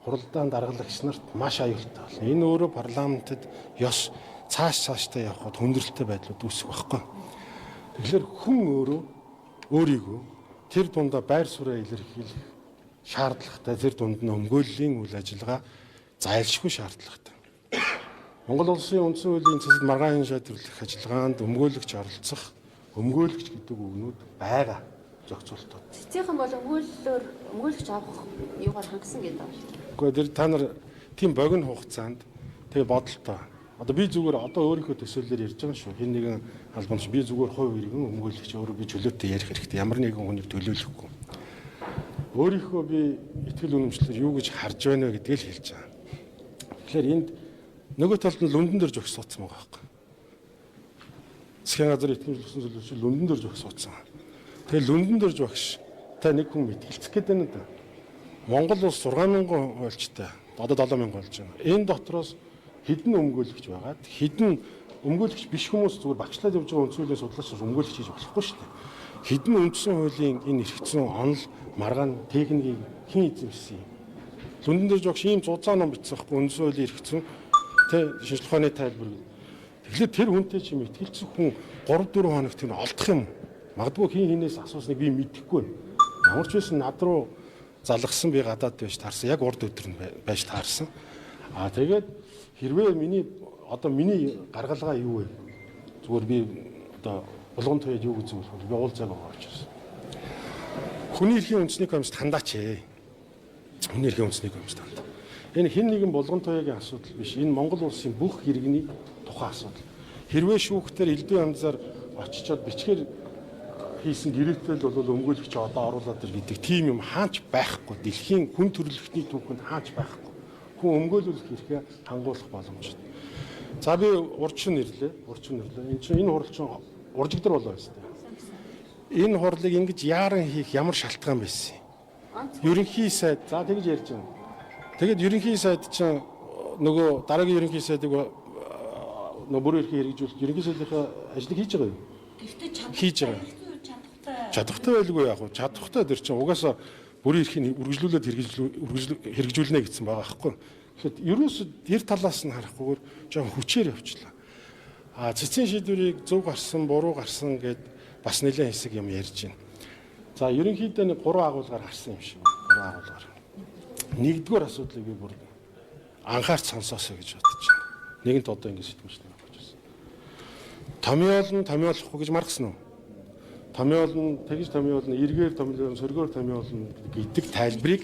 Хуралдаан даргалагч нарт маш аюултай болно. Энэ өөрөө парламентэд ёс цаашдаа явхад хүндрэлтэй байдлууд үүсэх байхгүй. Тэгэхээр хүн өөрөө өөрийгөө тэр дундаа байр сууриа илэрхийлэх шаардлагатай, тэр дунд нь өмгөөллийн үйл ажиллагаа зайлшгүй шаардлагатай. Монгол улсын үндсэн хуулийн цэцэд маргаан шийдвэрлэх ажиллагаанд өмгөөлөгч оролцох, өмгөөлөгч гэдэг үгнүүд байгаа зохицуултууд. Цэцийнхэн бол өмгөөллөөр өмгөөлөгч авах юугаар хангасан гэдэг байна шүү дээ. Гэхдээ тэр та нар тийм богино хугацаанд тэгээ бодолтой. Одоо би зүгээр одоо өөрийнхөө төсөөллөөр ярьж байгаа шүү. Хэн нэгэн албан би зүгээр хувь иргэн өмгөөлөгч өөрөө би чөлөөтэй ярих хэрэгтэй. Ямар нэгэн хүнийг төлөөлөхгүй. Өөрийнхөө би итгэл үнэмшлэр юу гэж харж байна вэ гэдгийг л хэлж байгаа. Тэгэхээр энд нөгөө талд нь Лондон дээр зогс суудсан байгаа байхгүй. Засгийн газар итгэмжлэгсэн зөвлөж Лондон дээр зогс суудсан. Тэгээ Лондон дээр зогс та нэг хүн мэтгэлцэх гэдэг нь да. Монгол улс 6000 хуульчтай. Одоо 7000 болж байна. Энэ дотроос хэдэн өмгөөлөгч байгаад хэдэн өмгөөлөгч биш хүмүүс зүгээр багшлаад явж байгаа үндсэн хуулийн судлаач өмгөөлөгч хийж болохгүй шүү дээ. Хэдэн үндсэн хуулийн энэ эрх зүйн онол маргаан техникийг хэн эзэмшсэн юм? Лондон дээр жогш ийм зузаан ном бичсэн байхгүй үндсэн хуулийн эрх зүйн тэ шинжлэх ухааны тайлбар. Тэгэхээр тэр хүнтэй чим итгэлцэх хүн 3 4 хоногт тэр олдох юм. Магадгүй хин хинээс асуусныг би мэдэхгүй байна. Ямар ч байсан над руу залгасан би гадаад байж таарсан. Яг урд өдөр нь байж таарсан. Аа тэгээд хэрвээ миний одоо миний гаргалгаа юу вэ? Зүгээр би одоо Булган туяад юу гэж зөвлөх вэ? Би уулзааг байгаа учраас. Хүний эрхийн үндэсний комисс хандаач ээ. Хүний эрхийн үндэсний комисс хандаа. Энэ хэн нэгэн Булган туяагийн асуудал биш. Энэ Монгол улсын бүх иргэний тухайн асуудал. Хэрвээ шүүхтэр элдв янзаар очичоод бичгээр хийсэн гэрээтэл бол өмгөөлөгч одоо оруулаад ир гэдэг тийм юм хаач байхгүй. Дэлхийн хүн төрөлхтний түүхэнд хаач байхгүй. Хүн өмгөөлүүлэх эрхээ хангуулах боломжтой. За би урчин ирлээ. Урчин ирлээ. Энд чинь энэ хурал чинь уржигдар болоо өстэй. Энэ хурлыг ингэж яаран хийх ямар шалтгаан байсан юм? Ерөнхий сайд за тэгж ярьж байна. Тэгээд ерөнхий сайд чинь нөгөө дараагийн ерөнхий сайдыг нөгөө бүрэн эрхийг хэрэгжүүлэх ерөнхий сайдынхаа ажлыг хийж байгаа юм. Гэхдээ Хийж байгаа. чадахгүй. Чадахтай байлгүй яг уу. Чадахтай тэр чинь угаасаа бүрэн эрхийг үргэлжлүүлээд хэрэгжүүлнэ гэсэн байгаа байхгүй. Тэгэхээр ерөөсө тэр талаас нь харахгүйгээр жоохон хүчээр явчлаа. А цэцэн шийдвэрийг зөв гарсан, буруу гарсан гэд бас нэлээд хэсэг юм ярьж байна. За ерөнхийдөө нэг гурван агуулгаар гарсан юм шиг. Гурван агуулгаар. Нэгдүгээр асуудлыг би бүр анхаарч сонсоосоо гэж бодож байна. Нэгэнт одоо ингэ сэтгүүлч нар болж байна. Томьёол нь томьёолохгүй гэж маргасан уу? Томьёол нь тэгж томьёол нь эргээр томьёол нь сөргөөр томьёол нь гэдэг тайлбарыг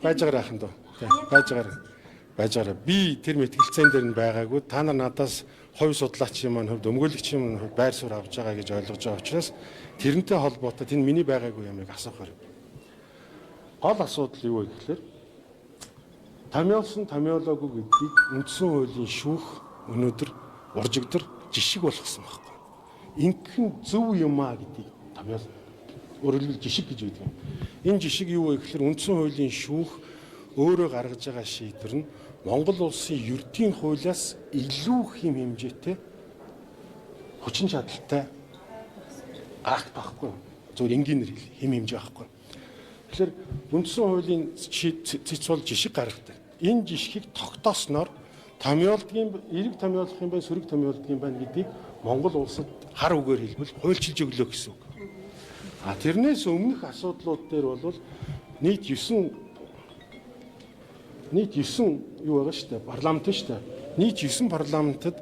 байж байгаа яхан дөө. Байж байгаа. Байж байгаа. Би тэр мэтгэлцээн дээр нь байгаагүй. Та нар надаас хувь судлаачийн маань хувьд өмгөөлөгчийн маань хувьд байр суурь авч байгаа гэж ойлгож байгаа учраас тэрнтэй холбоотой тэр миний байгаагүй юмыг асуух хэрэг. Гол асуудал юу вэ гэхлээр томьёолсон томьёолоогүй гэдгийг үндсэн хуулийн шүүх өнөөдөр уржигдар жишг болгосон байхгүй. Ингэхэн зөв юм а гэдгийг томьёол өөрөөр хэлбэл жишг гэж байдаг юм. Энэ жишг юу вэ гэхлээр үндсэн хуулийн шүүх өөрөө гаргаж байгаа шийдвэр нь Монгол улсын ердийн хуулиас илүү хэм хэмжээтэй хүчин чадалтай акт байхгүй. Зөвхөн энгийнээр хэм хэмжээ байхгүй. Тэгэхээр үндсэн хуулийн цэц бол жишг гаргадаг. Энэ жишгийг тогтоосноор томьёолдгийн эрэг томьёолох юм байна, сөрөг томьёолдгийн юм байна гэдгийг Монгол улсад хар үгээр хэлбэл хуульчилж өглөө гэсэн үг. А тэрнээс өмнөх асуудлууд дээр бол нийт 9 юу байгаа шүү дээ, парламент шүү дээ. Нийт 9 парламентод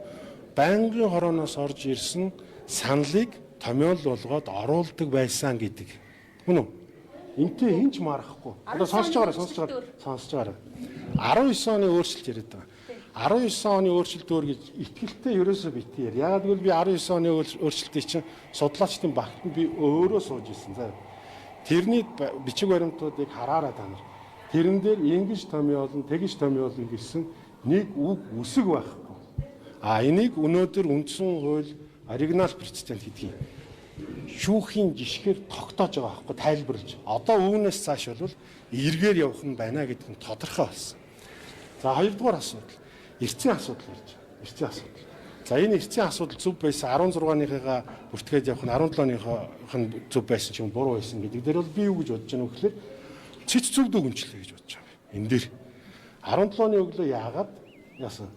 байнгын хорооноос орж ирсэн саналыг томьёол болгоод оруулдаг байсан гэдэг. Үнэ үү? Энтэй хинч марахгүй. Одоо сонсож байгаарай, сонсож байгаарай. Сонсож байгаарай. 19 оны өөрчлөлт яриад байгаа. 19 оны өөрчлөлт өөр гэж итгэлтэй ерөөсөө битгий яар. Яагаад гэвэл би 19 оны өөрчлөлтийг чинь судлаачдын багтанд би өөрөө сууж ирсэн. За. Тэрний бичиг баримтуудыг хараарай та нар. Тэрэн дээр ингэж томьёолно, тэгж томьёолно гэсэн нэг үг үсэг байхгүй. А энийг өнөөдөр үндсэн хууль оригинал прецедент гэдгийг шүүхийн жишгээр тогтоож байгаа байхгүй тайлбарлаж. Одоо үүнээс цааш бол эргээр явах нь байна гэдэг нь тодорхой болсон. За хоёрдугаар асуудал эрцэн асуудал ярьж байна. Эрцэн асуудал. За энэ эрцэн асуудал зөв байсан 16-ныхаа бүртгээд явах нь 17-ныхоо нь зөв байсан ч юм буруу байсан гэдэг дээр бол би юу гэж бодож байна вэ гэхээр цэц зөв дүгнчлээ гэж бодож байгаа. Энэ дээр. 17 оны өглөө яагаад яасан?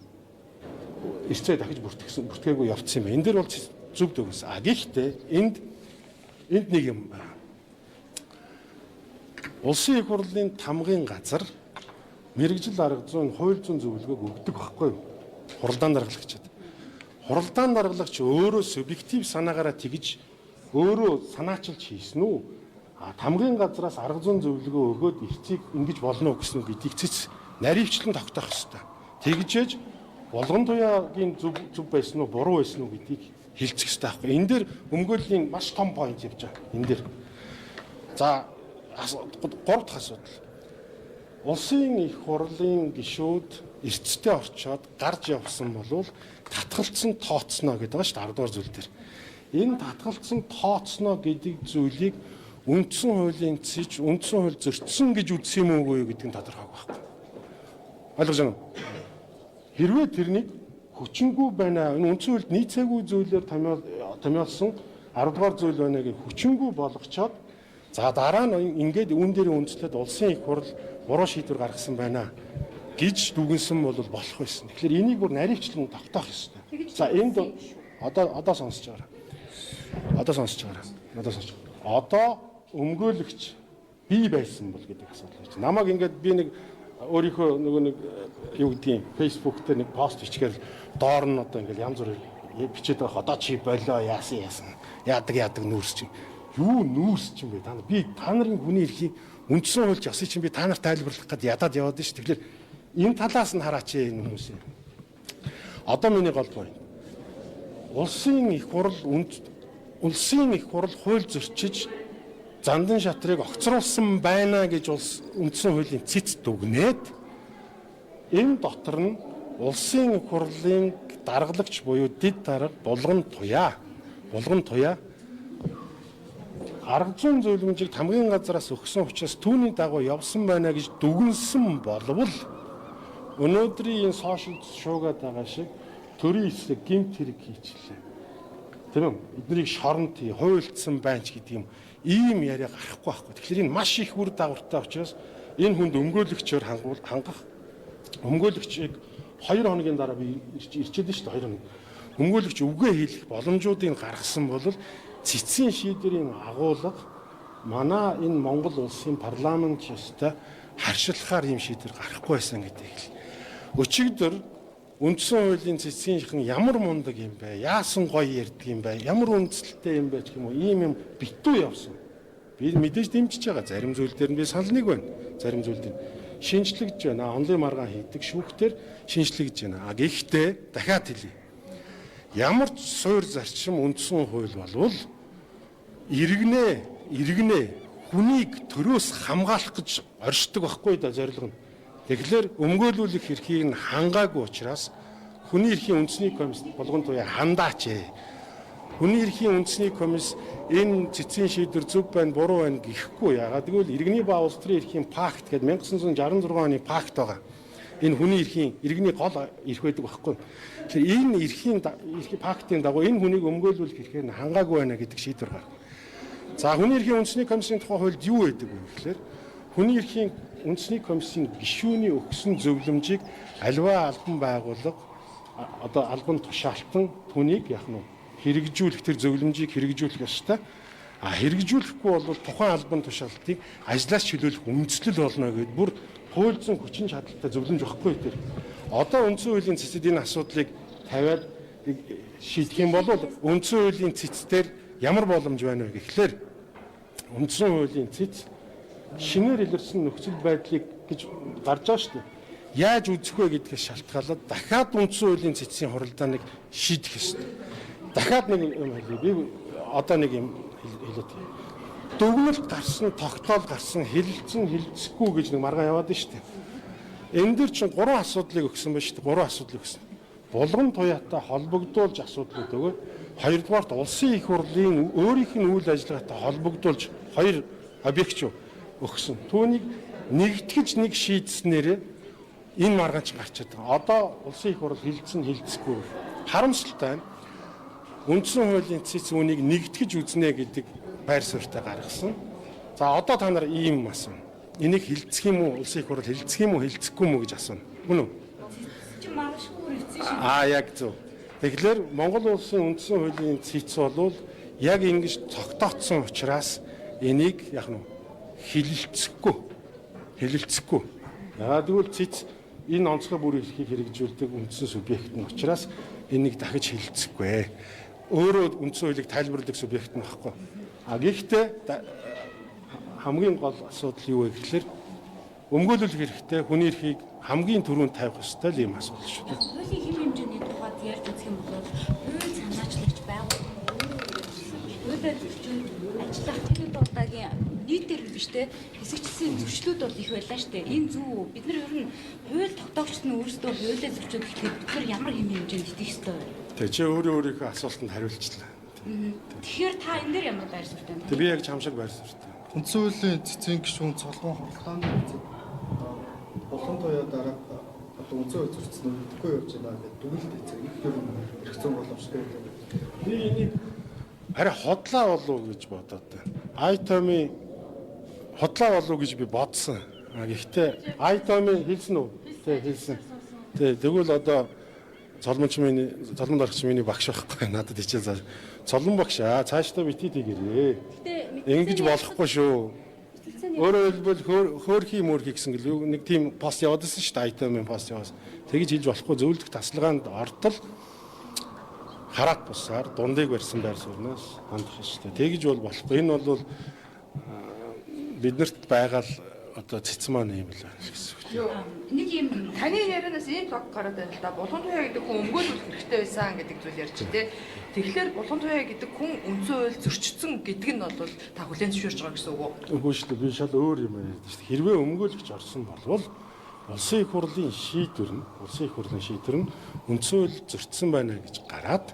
Эрцээ дахиж бүртгэсэн, бүртгээгүй явцсан юм байна. Энэ дээр бол зөв дүгнсэн. А гэхдээ энд нэг юм байна. Улсын их хурлын тамгын газар мэргэжил арга зүйн хууль зүйн зөвлөгөөг өгдөг байхгүй юу? Хуралдаан даргалагчид. Хуралдаан даргалагч өөрөө субъектив санаагаараа тэгж өөрөө санаачилж хийсэн үү? А тамгын газраас арга зүйн зөвлөгөө өгөөд эрцийг ингэж болно гэсэн үг гэдгийг цэц наривчлан тогтоох ёстой. Тэгжээж Булган Туяагийн зөв байсан уу, буруу байсан уу гэдгийг хэлцэх ёстой байхгүй. Энэ дээр өмгөөллийн маш том point явж байгаа. Энэ дээр. За гурав дахь асуудал. Улсын их хурлын гишүүд эрсдэлтэй орчоод гарч явсан болвол татгалцсан тооцноо гэдэг байгаа шүү дээ 10 дугаар зүйл дээр. Энэ татгалцсан тооцноо гэдэг зүйлийг үндсэн хуулийн цэцж үндсэн хууль зөрчсөн гэж үзсэн юм уу гэдэг нь тодорхойгүй байхгүй. Ойлгож байна уу? Хэрвээ тэрнийг хүчингүй байна, энэ үндсэн хуульд нийцээгүй зүйлээр томьёолсон 10 дугаар зүйл байна гэж хүчингүй болгочоод за дараа нь ингээд үүн дээр үндэслээд улсын их хурл буруу шийдвэр гаргасан байна гэж дүгнсэн бол болох байсан. Тэгэхээр энийг бүр наривчлан тогтоох ёстой. За энд одоо сонсож байгаарай. Одоо сонсож байгаарай. Одоо сонсож. Одоо өмгөөлөгч би байсан бол гэдэг асуудал байна. Намайг ингээд би нэг өөрийнхөө нөгөө нэг юу гэдгийг Facebook дээр нэг пост бичгээр доор нь одоо ингээд янз бүр бичээд байгаа. Одоо чи болоо яасан яасан. Яадаг нүүрс чинь. Юу нүүрс чинь бэ? Та нар би та нарын хүний эрхийг үндсэн хуульч ёсыг чинь би та нарт тайлбарлах гээд ядаад яваад ш. Тэгэхээр энэ талаас нь хараач энэ хүмүүсийн. Одоо миний гол point. Улсын их хурл улсын их хурл хууль зөрчиж Зандан шатрыг огцруулсан байна гэж улс үндсэн хуулийн цэц дүгнээд энэ дотор нь улсын их хурлын даргалагч буюу дэд дарга Булган Туяа арга зүйн зөвлөмжийг тамгын газраас өгсөн учраас түүний дагуу явсан байна гэж дүгнсэн болвол өнөөдрийн энэ сошиал шуугаад байгаа шиг төрийн эсрэг гэмт хэрэг хийчлээ. Тийм үү? Эднийг шоронд хуйлдсан байна ч гэдэг юм ийм яриа гарахгүй байхгүй. Тэгэхээр энэ маш их үр дагавартай учраас энэ хүнд өмгөөлөгчөөр хангах өмгөөлөгчийг 2 хоногийн дараа би ирчээд шүү дээ 2 хоног. Өмгөөлөгч үгээ хэлэх боломжуудыг гаргасан бол цэцгийн шийдвэрийн агуулга манай энэ Монгол улсын парламент ёстой харшилахаар ийм шийдвэр гарахгүй байсан гэдгийг хэл. Өчигдөр үндсэн хуулийн цэцгийнхэн ямар мундаг юм бэ? Яасан гоё ярьдаг юм бэ? Ямар үндсэлтэй юм бэ гэх юм уу? Ийм юм битүү явсан. Би мэдээж дэмжиж байгаа. Зарим зүйл дээр нь би санал нэг байна. Зарим зүйл дээр шинжлэгдэж байна. Онлын маргаан хийдэг шүүхтэр шинжлэгдэж байна. А гэхдээ дахиад хэлье. Ямар ч суур зарчим үндсэн хууль болвол иргэнэ хүнийг төрөөс хамгаалах гэж оршдог байхгүй да зорилго нь. Тэгэхээр өмгөөлүүлэх эрхийг нь хангаагүй учраас хүний эрхийн үндэсний комисс Булган Туяа хандаач. Хүний эрхийн үндэсний комисс энэ цэцгийн шийдвэр зөв байна, буруу байна гэхгүй. Яагаад гэвэл иргэний ба улс төрийн эрхийн пакт гэдэг 1966 оны пакт байгаа. Энэ хүний эрхийн иргэний гол эрх байдаг байхгүй. Тэгэхээр энэ эрхийн пактын дагуу энэ хүнийг өмгөөлүүлэх эрхээр нь хангаагүй байна гэдэг шийдвэр гарна. За хүний эрхийн үндэсний комиссийн тухай хуульд юу байдаг вэ гэхээр хүний эрхийн үндэсний комиссийн гишүүний өгсөн зөвлөмжийг аливаа албан байгууллага одоо албан тушаалтан түүнийг яах нь хэрэгжүүлэх тэр зөвлөмжийг хэрэгжүүлэх ёстой. А хэрэгжүүлэхгүй бол тухайн албан тушаалтыг ажлаас чөлөөлөх үндслэл болно гэдээ бүр хууль зүйн хүчин чадалтай зөвлөмж өгөхгүй тэр. Одоо үндсэн хуулийн цэцэд энэ асуудлыг тавиад шийдэх юм бол үндсэн хуулийн цэц дээр ямар боломж байна вэ гэхлээр үндсэн хуулийн цэц шинээр илэрсэн нөхцөл байдлыг гэж гарч байгаа шүү дээ. Яаж үзэх вэ гэдгээс шалтгаалаад дахиад үндсэн хуулийн цэцгийн хуралдааныг шийдэх ёстой. Дахиад нэг юм хэлье. Би одоо нэг юм хэлээд. Дүгнэлт гарсан, тогтоол гарсан, хэлэлцэн, хэлэлцэхгүй гэж нэг маргаан яваад нь шүү дээ. Энэ дэр чинь 3 асуудлыг өгсөн байна шүү дээ. 3 асуудлыг өгсөн. Булган Туяатай холбогдуулж асуудлыг өгөөд, хоёрдугаарт улсын их хурлын өөрийнх нь үйл ажиллагаатай холбогдуулж хоёр объект өгсөн. Түүнийг нэгтгэж нэг шийдснээрээ энэ маргаан ч гарч байгаа. Одоо улсын их хурл хэлэлцэн, хэлэлцэхгүй. Харамсалтай нь үндсэн хуулийн цэц үүнийг нэгтгэж үзнэ гэдэг байр суурьтай гаргасан. За одоо та нар ийм асууна. Энийг хилцэх юм уу? Улсын их хурал хилцэх юм уу, хилцэхгүй юм уу гэж асууна. Үнэн үү? Чи маргашгүй хэвцэн шиг. Аа яг зөв. Тэгэхээр Монгол улсын үндсэн хуулийн цэц бол яг ингэж цогтооцсон учраас энийг яг нь хилэлцэхгүй. Хилэлцэхгүй. Яагаад гэвэл цэц энэ онцгой бүр эрхийг хэрэгжүүлдэг үндсэн субъект нь учраас энийг дахиж хилэлцэхгүй. Өөрөө үндсэн хуулийг тайлбарладаг субъект нь багхгүй. А гэхдээ хамгийн гол асуудал юу вэ гэхлээр өмгөөлөх хэрэгтэй, хүний эрхийг хамгийн түрүүнд тавих ёстой л ийм асуудал шүү дээ. Хуулийн хэм хэмжээний тухайд ярьж үзэх юм бол хууль санаачлагч байгууллага хуулиар зөрчөөд ажиллах тэр удаагийн нийтээр биш те хэсэгчлсэн зөрчлүүд бол их байлаа шүү дээ. Энэ зүв үү? Бид нар ер нь хууль тогтоогчд нь өөрсдөө хуулиар зөрчөөд гэхэд бид нар ямар хэм хэмжээнд итгэх ёстой вэ? Тэг чи өөрөө өөрийнхөө асуултанд хариулчлаа. Тэгэхээр та энэ дээр ямар байр суурьтай вэ? Тэг би яг чам шиг байр суурьтай. Үндсэн хуулийн цэцгийн гишүүн Цолгон хуралдааны эцэг Булан туяа дарга одоо үндсэн хууль зөрчсөн нь мэдэхгүй явж байна гэдэг дүгнэлт эцэг их юм эрх зүйн боломжтой гэдэг. Би энийг арай хотлаа болов гэж бодоод байна. Айтомын хотлаа болов гэж би бодсон. Гэхдээ Айтомын хэлсэн үү? Тэ хэлсэн. Тэ тэгвэл одоо Цолмонч миний Цолмон дарагч миний багш байхгүй надад хичээл заа. Цолмон багш аа цаашдаа бити тэгэрээ. Ингэж болохгүй шүү. Өөрөөр хэлбэл хөөрхий мөрхий гэсэн гэл нэг тийм пост яваад байсан шүү дээ. Айтомын пост яваас. Тэгж хэлж болохгүй зөвлөх тасалгаанд ортол хараат бусаар дундыг барьсан байр суурнаас хандах шүү дээ. Тэгж бол болохгүй. Энэ бол биднэрт байгаа л одоо цэцэн маань юм л байна гэсэн үг. Нэг юм таны ярианаас ийм лог гараад байна л да. Булан туяа гэдэг хүн өмгөөлөх хэрэгтэй байсан гэдэг зүйл ярьж тий. Тэгэхээр Булан туяа гэдэг хүн үндсэн хууль зөрчсөн гэдэг нь бол та хүлээн зөвшөөрж байгаа гэсэн үг үү? Үгүй шүү дээ. Би шал өөр юм яриад шүү дээ. Хэрвээ өмгөөлөгч орсон болвол улсын их хурлын шийдвэр нь улсын их хурлын шийдвэр нь үндсэн хууль зөрчсөн байна гэж гараад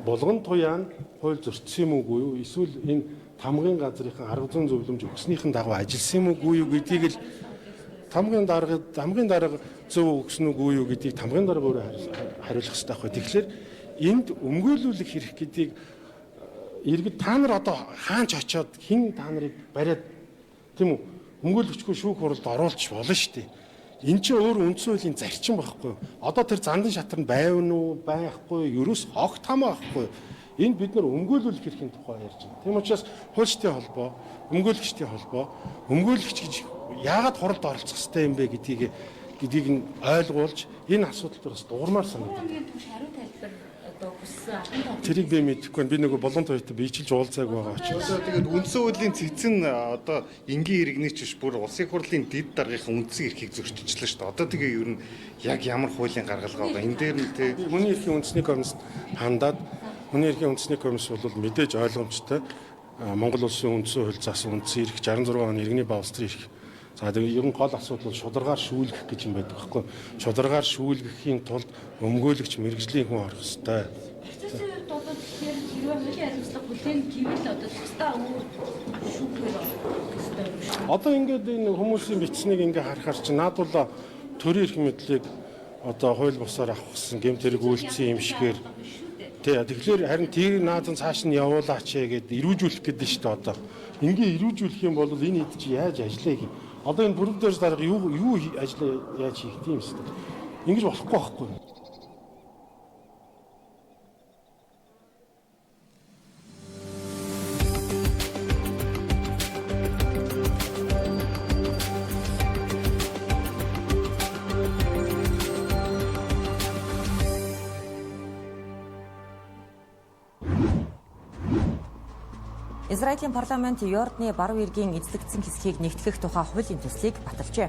Булган туяа нь хууль зөрчсөн юм уугүй юу? Эсвэл энэ тамгын газрынхан арга зүйн зөвлөмж өгснийхэн дагуу ажилласан юм уугүй юу гэдгийг л тамгын дарга зөв өгсөн үгүй юу гэдгийг тамгын дарга өөрөө хариулах хэрэгтэй байхгүй. Тэгэхээр энд өмгөөлүүлэх хэрэг гэдгийг иргэд та нар одоо хаанч очиод хэн та нарыг бариад тийм үү өмгөөлөгчгүй шүүх хуралд оруулж болно шүү дээ. Энд чинь өөр үндсэн хуулийн зарчим байхгүй юу? Одоо тэр зандан шатар нь байвна уу, байхгүй юу? Ерөөс огт хамаахгүй. Энд бид нар өмгөөлүүлэх эрхийн тухай ярьж байна. Тийм учраас хуульчдын холбоо, өмгөөлөгчдийн холбоо, өмгөөлөгч гэж яагаад хуралд оролцох ёстой юм бэ гэдгийг нь ойлгуулж энэ асуудал дээр бас дуурмаар санагдав. Тэрийг би мэдэхгүй байна. Би нөгөө Булан туяатай биечилж уулзаагүй байгаа учраас. Одоо тэгээд үндсэн хуулийн цэцэн одоо энгийн иргэний ч биш бүр улсын хурлын дэд даргынхан үндсэн эрхийг зөрчилчлээ шүү дээ. Одоо тэгээ ер нь яг ямар хуулийн гаргалгаа байгаа. Энэ дээр нь тэ хүний эрхийн үндэсний комисс хандаад хүний эрхийн үндэсний комисс бол мэдээж ойлгомжтой. Монгол улсын үндсэн хууль заасан үндсэн эрх 66 оны иргэний ба улс төрийн эрх. За тэгээ ер нь гол асуудал бол шударгаар шүүлгэх гэж юм байдаг байхгүй. Шударгаар шүүлгэхийн тулд өмгөөлөгч мэргэжлийн хүн орох ёстой. Процессын хувьд бол тэгэхээр хэрвээ хуулийн хариуцлага хүлээн гэвэл одоо тусдаа өөр шүүхээр орох ёстой юм шиг. Одоо ингээд энэ хүмүүсийн бичсэнийг ингээ харахаар чинь наад бол төрийн эрх мэдлийг одоо хууль бусаар авах гэсэн гэмт хэрэг үйлдсэн юм шигээр тий. Тэгэхээр харин тэр наазан цааш нь явуулаач гээд эрүүжүүлэх гэдэг нь шүү дээ одоо. Ингээ эрүүжүүлэх юм бол энэ хэд чи яаж ажиллая гэх. Одоо энэ бүрэн дарга юу ажиллаа яаж хийх тийм шүү дээ. Ингэж болохгүй байхгүй. Израилийн парламент Йордны баруун эргийн эзлэгдсэн хэсгийг нэгтгэх тухай хуулийн төслийг баталжээ.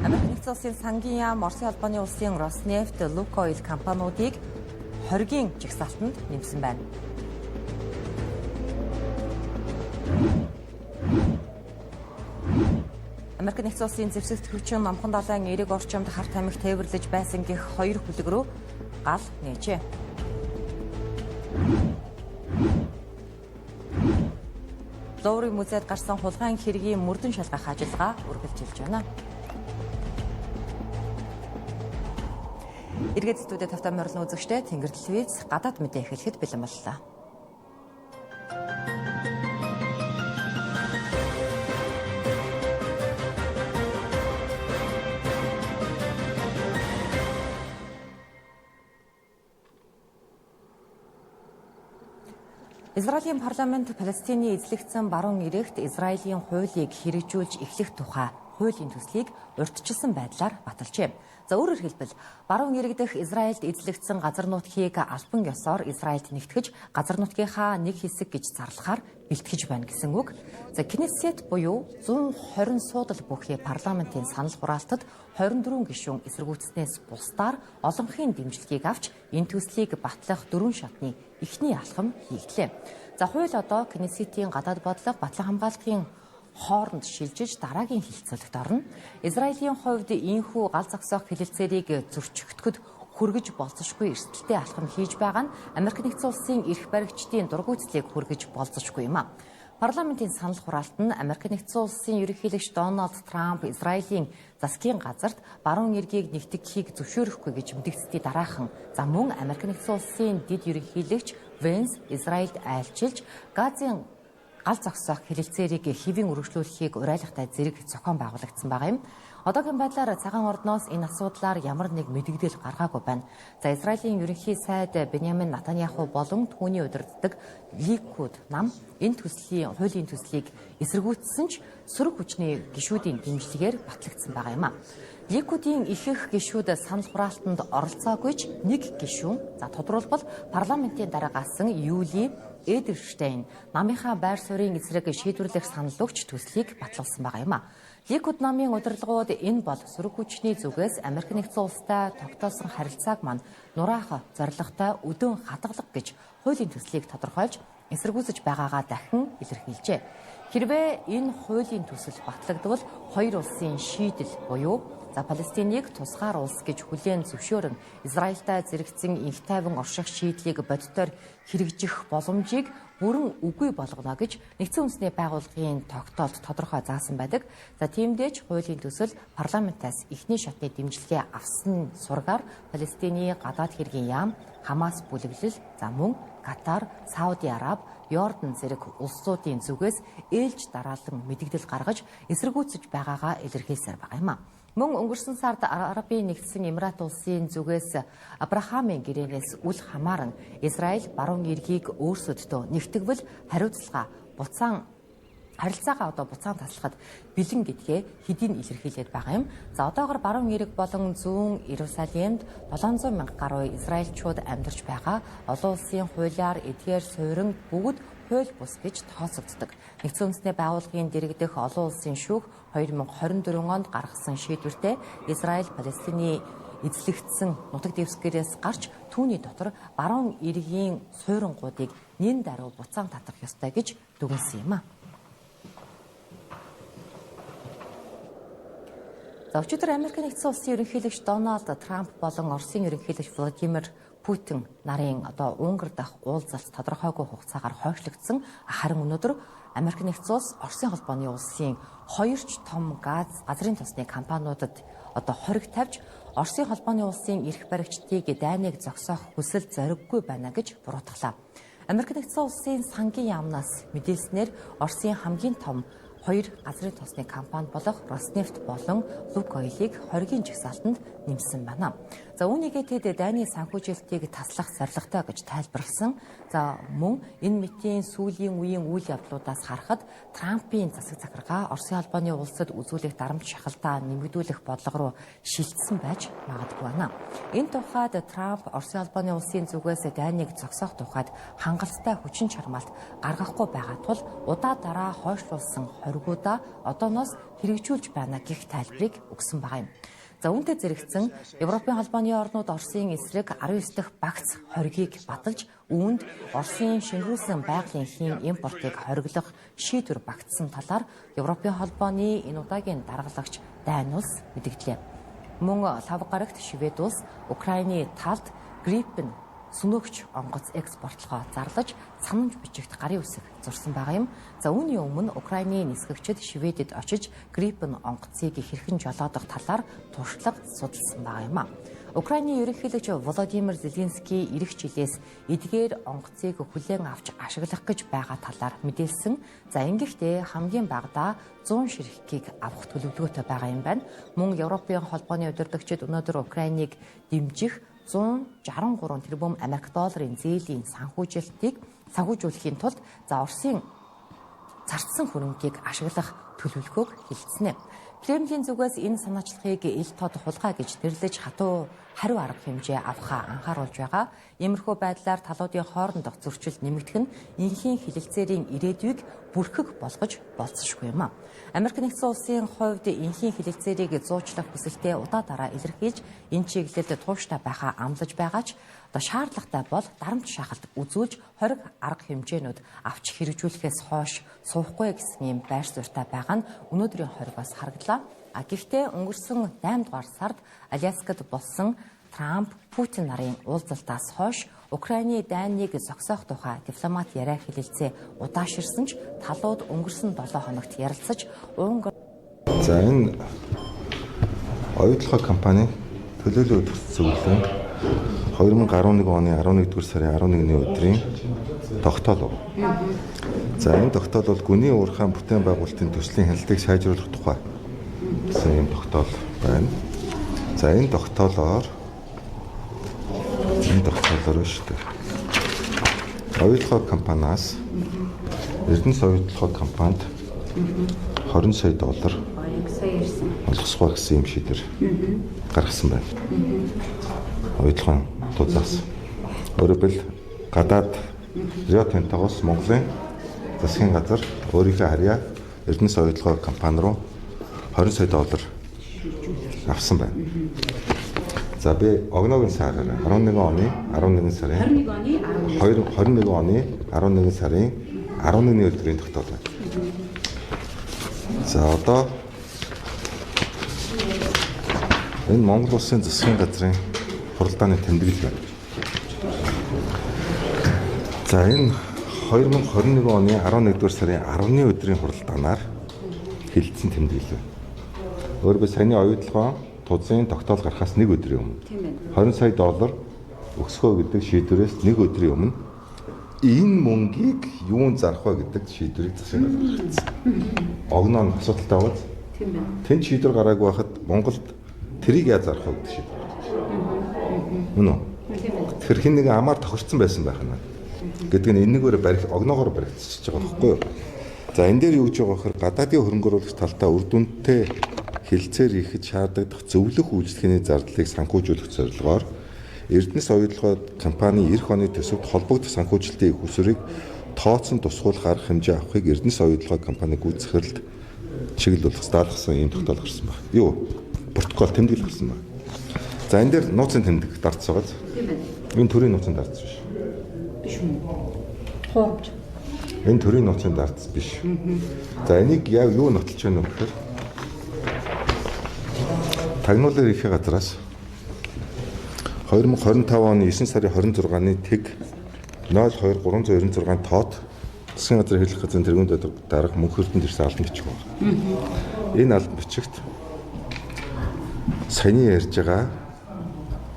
Америк нэгдсэн улсын сангийн яам Оросын холбооны улсын Роснефт, Лукойл компаниудыг хоригын жагсаалтанд нэмсэн байна. Америк нэгдсэн улсын зэвсэгт хүчин Номхон далайн эерэг орчимд хар тамхи тээвэрлэж байсан гэх хоёр хүлэг рүү гал нээжээ. Лоурын музейд гарсан хулгайн хэргийн мөрдөн шалгах ажиллагаа үргэлжилж байна. Эргээд студид тавтай морилон үзэгчдээ Тэнгэр телевиз гадаад мэдээ эхлэхэд бэлэн боллоо. Израилийн парламент Палестины эзлэгдсэн баруун эрэгт Израилийн хуулийг хэрэгжүүлж эхлэх тухай хуулийн төслийг урьдчилсан байдлаар баталжээ. За, өөрөөр хэлбэл, баруун эрэг дэх Израильд эзлэгдсэн газар нутгийг албан ёсоор Израильд нэгтгэж, газар нутгийнхаа нэг хэсэг гэж зарлахаар бэлтгэж байна гэсэн үг. За, Кнессет буюу 120 суудал бүхий парламентын санал хураалтад 24 гишүүн эсэргүүцснээс бусдаар олонхын дэмжлэгийг авч, энэ төслийг батлах дөрвөн шатны эхний алхам хийгдлээ. За, хууль одоо Кнессетийн гадаад бодлого, батлан хамгааллын хооронд шилжиж, дараагийн хэлэлцүүлэгт орно. Израилийн хувьд ийнхүү гал зогсоох хэлэлцээрийг зөрчигдөхөд хүргэж болзошгүй эрсдэлтэй алхам хийж байгаа нь Америк нэгдсэн улсын эрх баригчдын дургүйцлийг хүргэж болзошгүй юм а. Парламентын санал хураалт нь Америк нэгдсэн улсын ерөнхийлөгч Дональд Трамп Израилийн засгийн газарт баруун эргийг нэгтгэхийг зөвшөөрөхгүй гэж мэдэгдсэний дараахан, за мөн Америк нэгдсэн улсын дэд ерөнхийлөгч Венс Израильд айлчилж, Газын гал зогсоох хэлэлцээрийг хэвийн үргэлжлүүлэхийг уриалгатай зэрэг зохион байгуулагдсан байгаа юм. Одоогийн байдлаар Цагаан ордноос энэ асуудлаар ямар нэг мэдэгдэл гаргаагүй байна. За, Израилийн ерөнхий сайд Беньямин Натаньяху болон түүний удирддаг Ликуд нам энэ төслийн хуулийн төслийг эсэргүүцсэн ч сөрөг хүчний гишүүдийн дэмжлэгээр батлагдсан байгаа юм а. Ликудын ихэнх гишүүд санал хураалтанд оролцоогүй ч нэг гишүүн, за, тодруулбал парламентын дарга асан Юли Эдельштейн намынхаа байр суурийн эсрэг шийдвэрлэх санал өгч, төслийг батлуулсан байгаа юм а. Ликуд намын удирдлагууд энэ бол сөрөг хүчний зүгээс Америк нэгдсэн улстай тогтоосон харилцааг маань нураах зорилготой өдөөн хадгалах гэж хуулийн төслийг тодорхойлж эсэргүүцэж байгаагаа дахин илэрхийлжээ. Хэрвээ энэ хуулийн төсөл батлагдвал хоёр улсын шийдэл буюу, за, Палестиныг тусгаар улс гэж хүлээн зөвшөөрөн, Израильтай зэрэгцэн энх тайван орших шийдлийг бодитоор хэрэгжих боломжийг бүрэн үгүй болгоно гэж Нэгдсэн Үндэсний Байгууллагын тогтоолд тодорхой заасан байдаг. За, тиймдээ ч хуулийн төсөл парламентаас эхний шатны дэмжлэгээ авсан сургаар Палестины гадаад хэргийн яам, Хамас бүлэглэл, за мөн Катар, Сауди Араб, Йордан зэрэг улсуудын зүгээс ээлж дараалан мэдэгдэл гаргаж эсэргүүцэж байгаагаа илэрхийлсээр байгаа юм а. Мөн өнгөрсөн сард Арабын нэгдсэн Эмират улсын зүгээс Абрахамын гэрээнээс үл хамааран Израиль баруун эргийг өөрсөддөө нэгтгэвэл хариуцлага буцаан харилцаагаа одоо буцаан таслахад бэлэн гэдгээ хэдийн илэрхийлээд байгаа юм. За, одоогор баруун эрэг болон зүүн Иерусалимд 700 мянга гаруй израильчууд амьдарч байгаа. Олон улсын хуулиар эдгээр суурин бүгд хууль бус гэж тооцогддог. Нэгдсэн Үндэсний Байгууллагын дэргэдэх олон улсын шүүх 2024 онд гаргасан шийдвэртээ Израиль Палестины эзлэгдсэн нутаг дэвсгэрээс гарч, түүний дотор баруун эргийн суурингуудыг нэн даруй буцаан татах ёстой гэж дүгнэсэн юм а. За, өчигдөр Америк нэгдсэн улсын ерөнхийлөгч Дональд Трамп болон Оросын ерөнхийлөгч Владимир Путин нарын одоо Унгар дахь уулзалт тодорхойгүй хугацаагаар хойшлогдсон. Харин өнөөдөр Америк нэгдсэн улс Оросын холбооны улсын хоёр ч том газ газрын тосны компаниудад одоо хориг тавьж, Оросын холбооны улсын эрх баригчдыг дайныг зогсоох хүсэл зориггүй байна гэж буруутгалаа. Америк нэгдсэн улсын сангийн яамнаас мэдээлснээр, Оросын хамгийн том хоёр газрын тосны компани болох Роснефть болон Лукойлыг хоригын жагсаалтанд нэмсэн байна. За, үүнийгээ тэд дайны санхүүжилтийг таслах зорилготой гэж тайлбарласан. За, мөн энэ мэтийн сүүлийн үеийн үйл явдлуудаас харахад Трампын засаг захиргаа Оросын холбооны улсад үзүүлэх дарамт шахалтаа нэмэгдүүлэх бодлого руу шилжсэн байж магадгүй байна. Энэ тухайд Трамп Оросын холбооны улсын зүгээс дайныг зогсоох тухайд хангалттай хүчин чармаалт гаргахгүй байгаа тул удаа дараа хойшлуулсан хоригуудаа одооноос хэрэгжүүлж байна гэх тайлбарыг өгсөн байгаа юм. За, үүнтэй зэрэгцэн Европын холбооны орнууд Оросын эсрэг 19 дахь багц хоригийг баталж, үүнд Оросын шингэрүүлсэн байгалийн хийн импортыг хориглох шийдвэр багтсан талаар Европын холбооны энэ удаагийн даргалагч Дани улс мэдэгдлээ. Мөн лав гарагт Швед улс Украины талд Грипен сөнөөгч онгоц экспортлохоо зарлаж, санамж бичигт гарын үсэг зурсан байгаа юм. За, үүний өмнө Украины нисгэгчид Шведэд очиж Грипен онгоцыг хэрхэн жолоодох талаар туршлага судалсан байгаа юм а. Украины ерөнхийлөгч Володимир Зеленский ирэх жилээс эдгээр онгоцыг хүлээн авч ашиглах гэж байгаа талаар мэдээлсэн. За, ингэхдээ хамгийн багадаа 100 ширхгийг авах төлөвлөгөөтэй байгаа юм байна. Мөн Европын холбооны удирдагчид өнөөдөр Украиныг дэмжих 163 тэрбум Америк долларын зээлийн санхүүжилтийг санхүүжүүлэхийн тулд за Оросын зарцсан хөрөнгийг ашиглах төлөвлөгөөг хэлсэн. Кремлийн зүгээс энэ санаачлагыг ил тод хулгай гэж нэрлэж хатуу хариу арга хэмжээ авахаа анхааруулж байгаа. Иймэрхүү байдлаар талуудын хоорондох зөрчил нэмэгдэх нь энхийн хэлэлцээрийн ирээдүйг бүрхэг болгож болцсошгүй юм а. Америк нэгдсэн улсын хувьд энхийн хэлэлцээрийг зуучлах хүсэлтээ удаа дараа илэрхийлж энэ чиглэлд тууштай байхаа амлаж байгаа ч одоо шаардлагатай бол дарамт шахалт үзүүлж хориг арга хэмжээнүүд авч хэрэгжүүлэхээс хойш суухгүй гэсэн юм байр суурьтай байгаа нь өнөөдрийн хоригоос харагдлаа. А гэхдээ өнгөрсөн 8 дугаар сард Аляскад болсон Трамп Путин нарын уулзалтаас хойш Украины дайныг зогсоох тухай дипломат яриа хэлэлцээ удааширсан ч талууд өнгөрсөн 7 хоногт ярилцаж Унгар. За энэ оюутлогын компани төлөөлөл өдөрт зөвлөн 2011 оны 11-р сарын 11-ний өдрийн тогтоол. За энэ тогтоол бол гүний уурхайн бүтээн байгуулалтын төслийн хяналтыг сайжруулах тухай гэсэн юм тогтоол байна. За энэ тогтоолоор шүү дээ. Оюутлогын компаниас Эрдэнэс оюутлогын компанид 20 сая доллар олгосгоо гэсэн юм шийдвэр гаргасан байна. Оюутлогын тузаас. Өөрөөр хэлбэл гадаад Рио Тинтогоос Монголын засгийн газар өөрийнхөө харьяа Эрдэнэс оюутлогын компани руу 20 сая доллар авсан байна. За би огногийн сараар 11 оны 11 сарын 21 оны 11 сарын 11-ний өдрийн тогтоол байна. За одоо энэ Монгол улсын засгийн газрын хуралдааны тэмдэглэл байна. За энэ 2021 оны 11-р сарын 10-ны өдрийн хуралдаанаар хэлэлцсэн тэмдэглэл байна. Өөрөөр саяны оюутлогын тузын тогтоол гарахаас нэг өдрийн өмнө 20 сая доллар өксгөө гэдэг шийдвэрээс нэг өдрийн өмнө энэ мөнгийг юун зарах вэ гэдэг шийдвэрийг засгийн газар гаргасан. Огноо нь асуудалтай байгаа. Тийм байна. Тэнд шийдвэр гараагүй байхад Монголд тэрийг яаж зарах вэ гэдэг шийдвэр. Үнэ үү? Тэгэхээр хэн нэгэн амар тохирцсон байсан байх нь гэдэг нь энэгээр барих огноогоор баригдчихж байгаа байхгүй юу? За энэ дээр юу гэж байгаа гэхээр гадаадын хөрөнгө оруулагч талдаа үр дүнтэй хэлцээр хийхэд шаардлагадах зөвлөх үйлчлэгээний зардлыг санхүүжүүлэх зорилгоор Эрдэнэс оюутлогын компани эх оны төсөвт холбогдох санхүүжилтийн их усрыг тооцон тусгуулах арга хэмжээ авахыг Эрдэнэс оюутлогын компани гүйцэтгэл чиглэл болгох даалгасан ийм тогтоол гарсан байна. Юу? Протокол тэмдэглэл гарсан байна. За энэ дээр нууцын тэмдэг дарц байгаа. Тийм байна. Энэ төрийн нууцын дарц биш. Биш үү? Хуурамч. Энэ төрийн нууцын дарц биш. За энийг яг юу нотолж байна вэ гэхээр тагнуулын ерхий газраас 2025 оны 9 сарын 26-ны тэг 02 396 тоод засгийн газрын хэрэглэх газрын тэргүүн дарга Мөнх Эрдэнэт ирсэн албан бичиг байна. Энэ албан бичигт саяны ярьж байгаа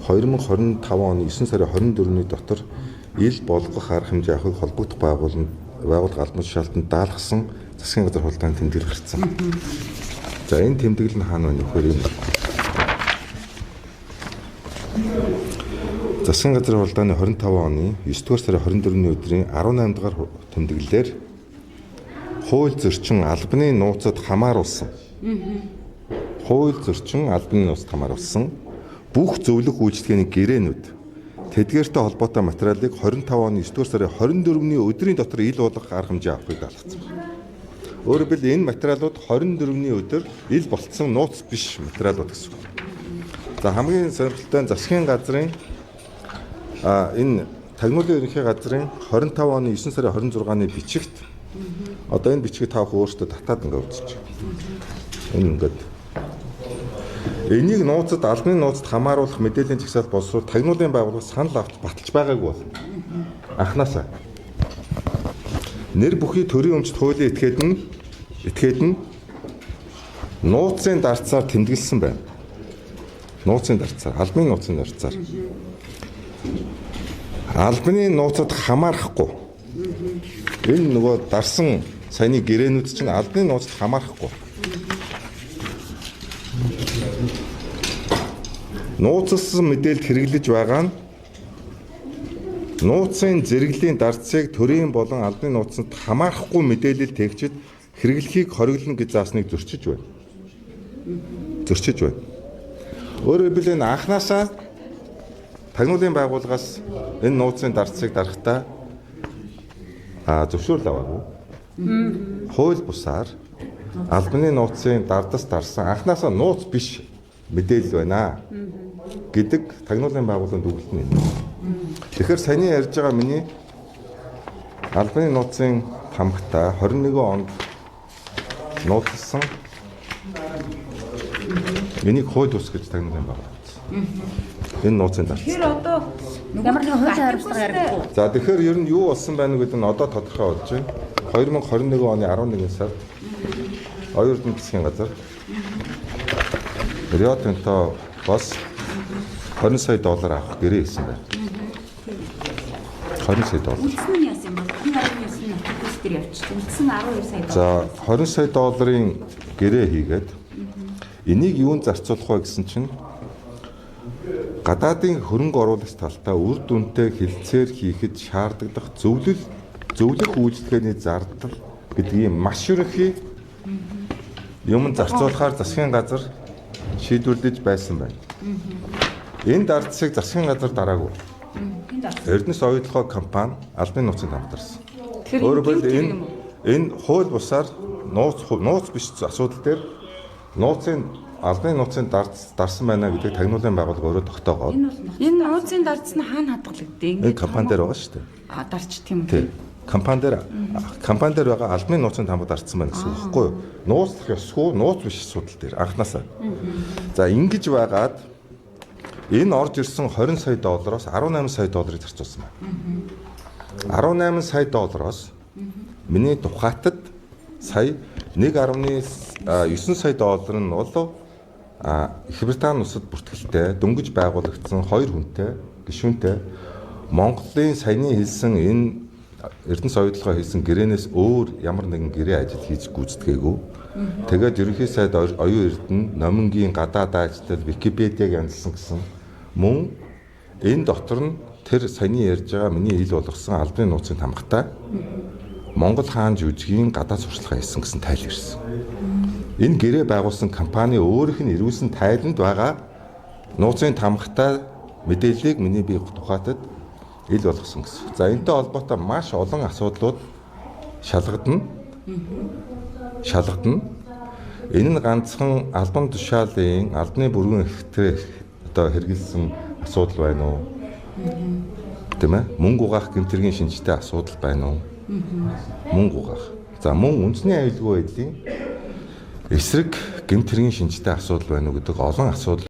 2025 оны 9 сарын 24-ний дотор ил болгох арга хэмжээ авахыг холбогдох байгууллага албан тушаалтанд даалгасан засгийн газар хуралдааны тэмдэглэл гарсан. За энэ тэмдэглэл нь хаана байна вэ гэхээр юм. Засгийн газрын хуралдааны 25 оны 9 дугаар сарын 24-ний өдрийн 18 дугаар тэмдэглэлээр хууль зөрчин албаны нууцад хамааруулсан. Хууль зөрчин албаны нууцад хамааруулсан бүх зөвлөх үйлчлэгээний гэрээнүүд тэдгээртэй холбоотой материалыг 25 оны 9 дугаар сарын 24-ний өдрийн дотор ил болгох арга хэмжээ авахыг даалгацсан байна. Өөрөөр хэлбэл энэ материалууд 24-ний өдөр ил болцсон нууц биш материалууд гэсэн үг. За хамгийн сонирхолтой нь засгийн газрын энэ тагнуулын ерөнхий газрын 25 оны 9 сарын 26-ны бичигт одоо энэ бичгийг та бүхэн өөрсдөө татаад ингээ үзэж байна. Энэ ингээд энийг нууцад албаны нууцад хамааруулах мэдээллийн жагсаалт боловсруул тагнуулын байгууллага санал авч баталж байгаагүй бол анхнаасаа нэр бүхий төрийн өмчт хуулийн этгээд нь нууцын дарцаар тэмдэглэсэн байна. Нууцын дарцаар, албаны нууцын дарцаар. Албаны нууцад хамаарахгүй. Энэ нөгөө дарсан саяны гэрээнүүд чинь албаны нууцад хамаарахгүй. Нууцлсан мэдээлэлд хэрэглэж байгаа нь Нууцын зэрэглэлийн дарцыг төрийн болон албаны нууцанд хамаарахгүй мэдээлэл тэгчэд хэрэглэхийг хориглоно гэж заасныг зөрчиж байна. Зөрчиж байна. Өөрөөр хэлбэл энэ анханасаа тагнуулын байгууллагаас энэ нууцын дарцыг дарахдаа зөвшөөрөл аваагүй. Хууль бусаар албаны нууцын дардас дарсан анханасаа нууц биш мэдээлэл байна гэдэг тагнуулын байгууллагын дүгнэлт нь энэ. Тэгэхээр саяны ярьж байгаа миний албаны нууцын хамгатай 21 онд нууцлсан энийг хууль бус гэж тагнуулын байгууллага үзсэн. Энэ нууцын дарц. Тэгэхээр одоо Ямар нэгэн хуулийн хариуцлага яригдах уу? За тэгэхээр ер нь юу болсон байна гэдэг нь одоо тодорхой болж байна. 2021 оны 11 сард Оюун Эрдэнэ засгийн газар Рио Тинто бас 20 сая доллар авах гэрээ хийсэн байна. 20 сая доллар. үлдсэн нь яасан юм бол 10.9 нь автобус дээр явчихсан. Үлдсэн нь 12 сая доллар. За 20 сая долларын гэрээ хийгээд энийг юунд зарцуулах вэ гэсэн чинь гадаадын хөрөнгө оруулагч талтай үр дүнтэй хилцээр хийхэд шаардлагадах зөвлөх үйлчилгээний зардал гэдгийг маш ерөнхий юм зарцуулахаар засгийн газар шийдвэрлэж байсан байна. Энэ дардсыг засгийн газар дараагүй. Эрдэнэс оюутлогоо компани албаны нууцын хамтарсан. Тэгэхээр Өөрөөр энэ хэлбэл гэмт хэрэг энэ юм уу? энэ хууль бусаар нууц биш асуудал дээр нууцын албаны нууцын дарсан байна гэдэг тагнуулын байгууллага өөрөө тогтоогоод Энэ нууцын дарц нь хаана хадгалагдیں۔ энэ компани дээр байгаа шүү дээ. А дарч тийм үү? Тий. Компани дээр байгаа албаны нууцын тамга дарцсан байна гэсэн үг байхгүй юу? Нууцлах ёсгүй, нууц биш асуудал дээр анханасаа. За ингэж байгаад энэ орж ирсэн 20 сая доллароос 18 сая долларыг зарцуулсан байна. 18 сая доллароос миний тухайтад сая 1.9 сая доллар нь бол Их Британи улсад бүртгэлтэй дөнгөж байгуулагдсан хоёр хүнтэй гишүүнтэй Монголын саяны хэлсэн энэ Эрдэнэс оюутлогоо хийсэн гэрээнээс өөр ямар нэгэн гэрээ ажил хийж гүйцэтгээгүй. Тэгээд ерөнхий сайд оюун эрдэнэ номингийн гадаад ажлал Википедиаг янзлсан гэсэн мөн энэ дотор нь тэр саяны ярьж байгаа миний ил болгосон албаны нууцын тамгатай Монгол хаан жүжигийн гадаад сурталчилгаа хийсэн гэсэн тайл ирсэн. Энэ гэрээ байгуулсан компани өөрийнх нь эрүүлсэн тайланд байгаа нууцын тамгатай мэдээллийг миний бие тухайтад ил болгосон гэсэн. За энэтэй холбоотой маш олон асуудлууд шалгадна. Энэ нь ганцхан албан тушаалын албаны бүрэн эрхтээ одоо хэрэгэлсэн асуудал байна уу? Тийм ээ? Мөнгө угаах гэмт хэргийн шинжтэй асуудал байна уу? Мөнгө угаах. За мөн үндэсний аюулгүй байдлын эсрэг гэмт хэргийн шинжтэй асуудал байна уу гэдэг олон асуудал